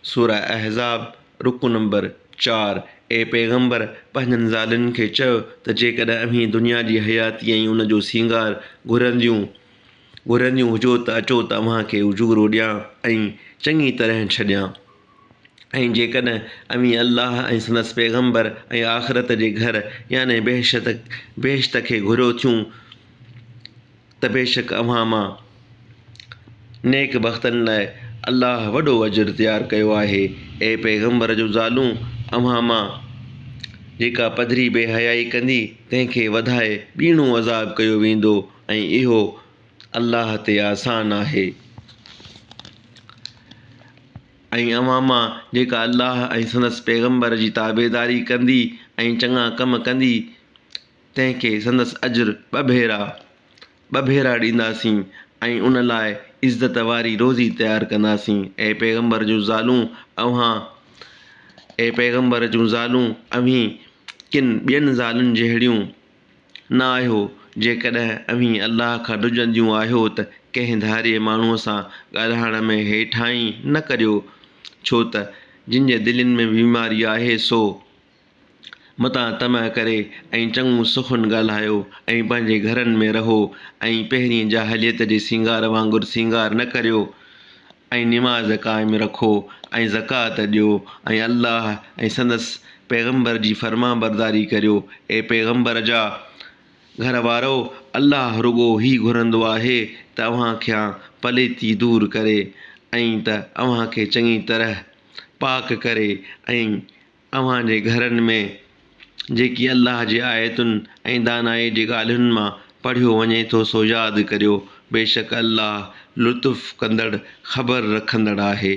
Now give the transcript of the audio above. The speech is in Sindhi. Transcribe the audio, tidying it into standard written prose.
سوره احزاب، رڪوع نمبر چار، اي پيغمبر! پنهنجن زالن کي چئو ته جيڪڏهن اوهين دنيا جي حياتي ۽ ان جو سينگار گهرنديون گهرنديون هجو ته اچو ته اوهان کي اجورو ڏيان ۽ چڱي طرح ڇڏيان. ۽ جيڪڏهن اوهين الله ۽ سندس پيغمبر ۽ آخرت جي گهر، يعني بهشت، بهشت کي گهريو ٿيون ته بيشڪ اوهان مان نيڪ بختن لاء الله وڏو اجر تيار ڪيو آهي. اي پيغمبر جون زالون! اوهان مان جيڪا پڌري بي حيائي ڪندي، تنهن کي وڌائي ٻيڻو عذاب ڪيو ويندو ۽ اهو الله تي آسان آهي. ۽ اوهان مان جيڪا الله ۽ سندس پيغمبر جي تابعداري ڪندي ۽ چڱا ڪم ڪندي، تنهن کي سندس اجر ٻه ڀيرا ٻه ڀيرا ڏينداسين ۽ ان لاء عزت واري روزي تيار ڪنداسين. اي پيغمبر جون زالون! اوهان اي پيغمبر جون زالون! اوهين ڪن ٻين زالن جهڙيون نه آهيو، جيڪڏهن اوهين الله کان ڊڄنديون آهيو ته ڪنهن ڌارئي ماڻهوء سان ڳالهائڻ ۾ هيٺائين نه ڪريو، ڇو ته جن جي دلين ۾ بيماري آهي سو متان طمع ڪري ۽ چڱو سخن ڳالهايو ۽ پنهنجي گهرن ۾ رهو ۽ پهرين جاهليت جي سينگار وانگر سينگار نه ڪريو ۽ نماز قائم رکو ۽ زڪوات ڏيو ۽ الله ۽ سندس پيغمبر جي فرمانبرداري ڪريو. اي پيغمبر جا گهر وارؤ! الله رڳو هي گهرندو آهي ته اوهان کان پليتي دور ڪري ۽ ته اوهان کي چڱي طرح پاڪ ڪري ۽ اوهان جي گهرن ۾ جيڪي الله جي آيتن ۽ دانائي جي ڳالهين مان پڙهيو وڃي ٿو سو ياد ڪريو، بيشڪ الله لطف ڪندڙ خبر رکندڙ آهي.